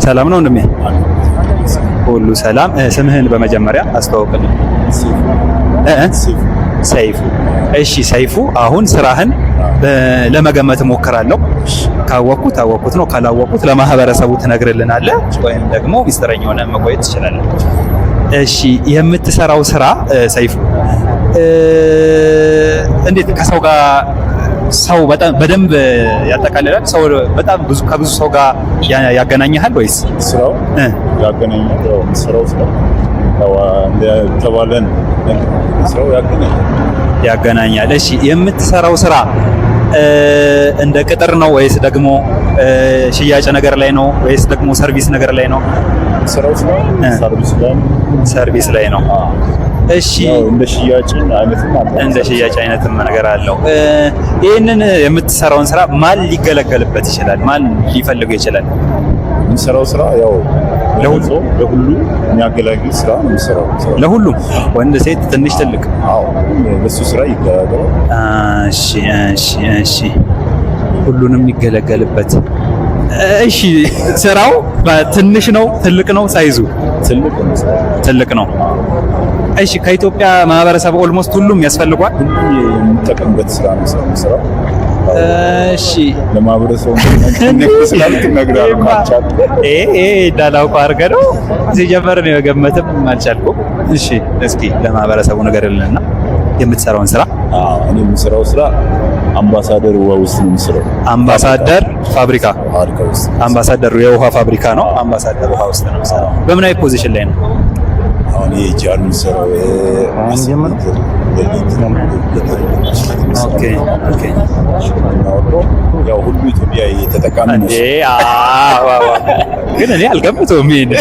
ሰላም ነው ወንድሜ? ሁሉ ሰላም። ስምህን በመጀመሪያ አስተዋውቅልን። እ? ሰይፉ። እሺ ሰይፉ፣ አሁን ስራህን ለመገመት እሞክራለሁ። ካወቅኩት አወቅኩት ነው፣ ካላወቅኩት ለማህበረሰቡ ትነግርልናለህ ወይም ደግሞ ሚስጥረኛ ሆነ መቆየት ትችላለህ። እሺ፣ የምትሰራው ስራ ሰይፉ እንዴት ከሰው ጋር ሰው በጣም በደንብ ያጠቃልላል? ሰው በጣም ብዙ ከብዙ ሰው ጋር ያገናኝሃል ወይስ? ስራው ያገናኛል። ያው ስራው ስራ ያው እንደተባለ ነው። ስራው ያገናኛል። ያገናኛል። እሺ፣ የምትሰራው ስራ እንደ ቅጥር ነው ወይስ ደግሞ ሽያጭ ነገር ላይ ነው ወይስ ደግሞ service ነገር ላይ ነው? ስራው ስራ service ላይ ነው። Service ላይ ነው። እሺ። ያው እንደ ሽያጭ አይነትም አለ። እንደ ሽያጭ አይነትም ነገር አለው። ይህንን የምትሰራውን ስራ ማን ሊገለገልበት ይችላል? ማን ሊፈልገው ይችላል? የሚሰራው ስራ ያው ለሁሉ ለሁሉ የሚያገለግል ስራ ነው የሚሰራው ስራ። ለሁሉም ወንድ፣ ሴት፣ ትንሽ፣ ትልቅ። አዎ፣ በሱ ስራ ይገለገላል። እሺ፣ ሁሉንም የሚገለገልበት። እሺ፣ ስራው ትንሽ ነው ትልቅ ነው size ኡ? ትልቅ ነው ስራው። ትልቅ ነው። እሺ፣ ከኢትዮጵያ ማህበረሰብ almost ሁሉም ያስፈልጓል። ሁሉም የሚጠቀምበት ስራ ነው ስራው የሚሰራው። እሺ። ለማህበረሰቡ ስላልክ እነግርሃለሁ ካልቻልክ። ይሄ እንዳላውቀው አድርገህ ነው ሲጀመር ነው የመገመትም አልቻልኩም። እሺ፣ እስኪ ለማህበረሰቡ ንገርልንና የምትሰራውን ስራ። አዎ፣ እኔ የምሰራው ስራ አምባሳደር ውሃ ውስጥ ነው የምሰራው። አምባሳደር ፋብሪካ። ፋብሪካ ውስጥ። አምባሳደር የውሃ ፋብሪካ ነው። አምባሳደር ውሃ ውስጥ ነው የምሰራው። በምን አይነት position ላይ ነው? አሁን ይሄ ጃር የምሰራው። Okay. ያው ሁሉ ኢትዮጵያ ተጠቃሚ ነው። እንዴ፣ አዎ፣ ግን እኔ አልገምተውም ይሄን።